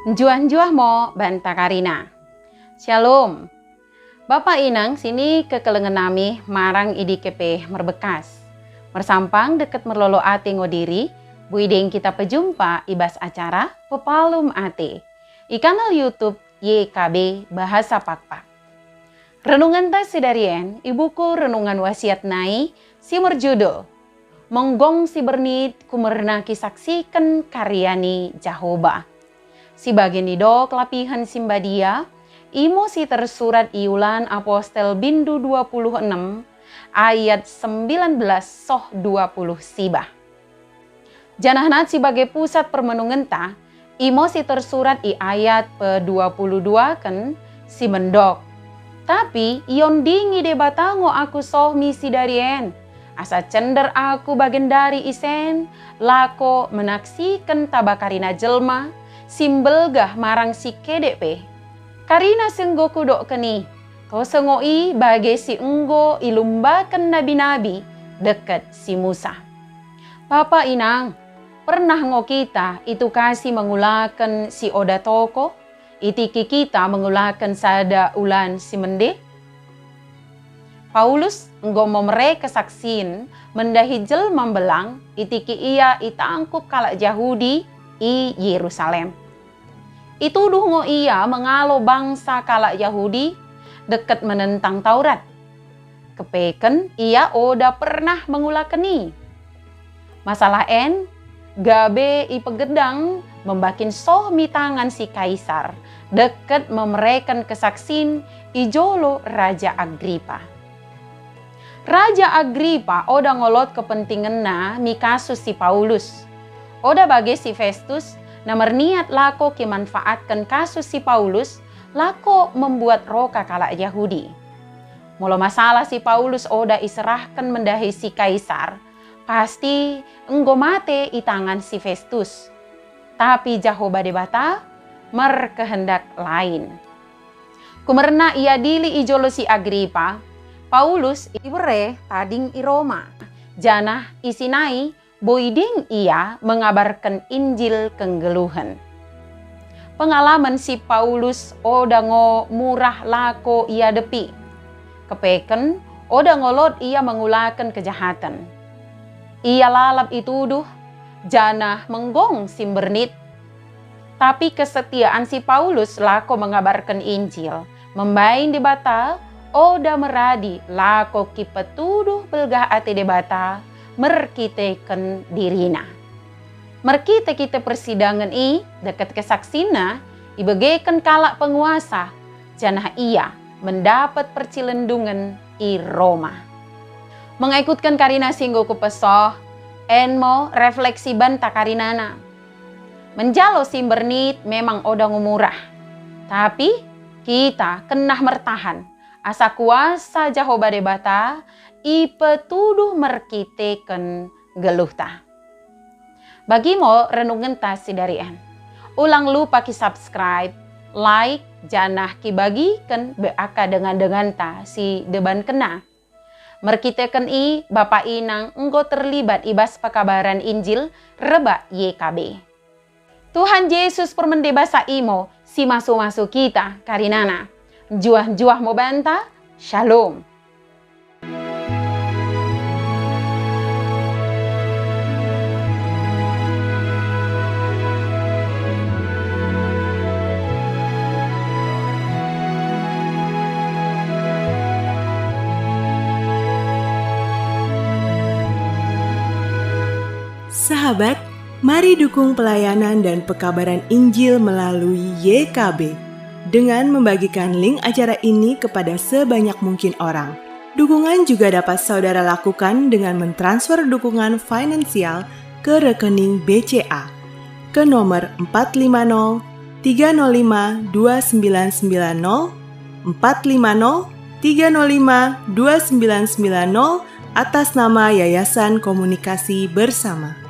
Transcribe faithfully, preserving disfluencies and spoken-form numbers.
Njuah-njuah mo banta karina. Shalom. Bapa inang sini kekelengen nami marang i dike pe merbekas. Mersampang deket merlolo ate ngo diri, bui deng kita pejumpa i bas acara Pepalum Ate i kanal YouTube Y K B Bahasa Pakpak. Renungenta sidari en i buku Renungan Wasiat nai si merjudul Menggong si Bernit Kumerna Kisaksiken Karya ni Jahoba. Si bage nidok lapihen si mbadia, imo si tersurat i Ulan Apostel bindu dua puluh enem ayat sembilan belas soh dua puluh sibah. Janah nat si bage pusat permenungenta, imo si tersurat i ayat pe dua puluh dua ken si mendok. Tapi iondingi Dibata ngo aku soh mi sidari en, asa cender aku bagendari isen, lako menaksiken taba karina jelma si mbelgah marang si kedek pe. Karina si enggo kudokken i, tose ngo i bage si enggo ilumbaken nabi-nabi deket si Musa. Bapa inang, pernah ngo kita itukasi mengulaken si oda toko, itiki kita mengulaken sada ulan si mende? Paulus enggo memere kesaksin mendahi jelma mbelang itiki ia itangkup kalak Jahudi i Yerusalem. Ituduh ngo ia mengalo bangsa kalak Jahudi deket menentang Taurat. Kepeken ia oda pernah mengulaken i. Masalah en gabe ipegedang membakin soh mi tangan si Kaisar deket memereken kesaksin i jolo Raja Agripa. Raja Agripa oda ngo lot kepentingenna mi kasus si Paulus. Oda bage si Festus, na merniat lako kimanfaatken kasus si Paulus, lako membuat roka kalak Jahudi. Molo masalah si Paulus oda iserahken mendahi si Kaisar, pasti enggo mate i tangan si Festus. Tapi Jahoba Dibata merkehendak lain. Kumerna iadili i jolo si Agripa, Paulus ibere tading i Roma, janah isinai boi ding ia mengabarken Injil kenggeluhen. Pengalamen si Paulus oda ngo murah lako iadepi. Kepeken oda ngo lot ia mengulaken kejahaten. Ia lalap ituduh, janah menggong si mbernit. Tapi kesetiaan si Paulus lako mengabarken Injil, membain Dibata, oda meradi lako kipetuduh belgah ate Dibata merkiteken dirina. Merkite-kite persidangen i deket kesaksinna, ibegeken kalak penguasa, janah ia mendapet percilendungen i Roma. Mengekutken karina si enggo kupesoh, en mo refleksi banta karinana. Menjalo si mbernit memang oda ngo murah. Tapi kita kennah mertahan, asa kuasa Jahoba Dibata ipetuduh merkiteken geluhta. Bagi mo renungenta sidari en. Ulang lupa ki-subscribe, like, janah kibagiken be aka dengan-denganta si deban kena. Merkiteken i, Bapa Inang enggo terlibat i bas pekabaran Injil rebak Y K B. Tuhan Jesus permende basa imo si masu-masu kita karinana. Njuah-njuah mo banta. Shalom. Sahabat, mari dukung pelayanan dan pekabaran Injil melalui Y K B dengan membagikan link acara ini kepada sebanyak mungkin orang. Dukungan juga dapat saudara lakukan dengan mentransfer dukungan finansial ke rekening B C A ke nomor empat lima nol tiga nol lima dua sembilan sembilan nol, empat lima nol tiga nol lima dua sembilan sembilan nol, atas nama Yayasan Komunikasi Bersama.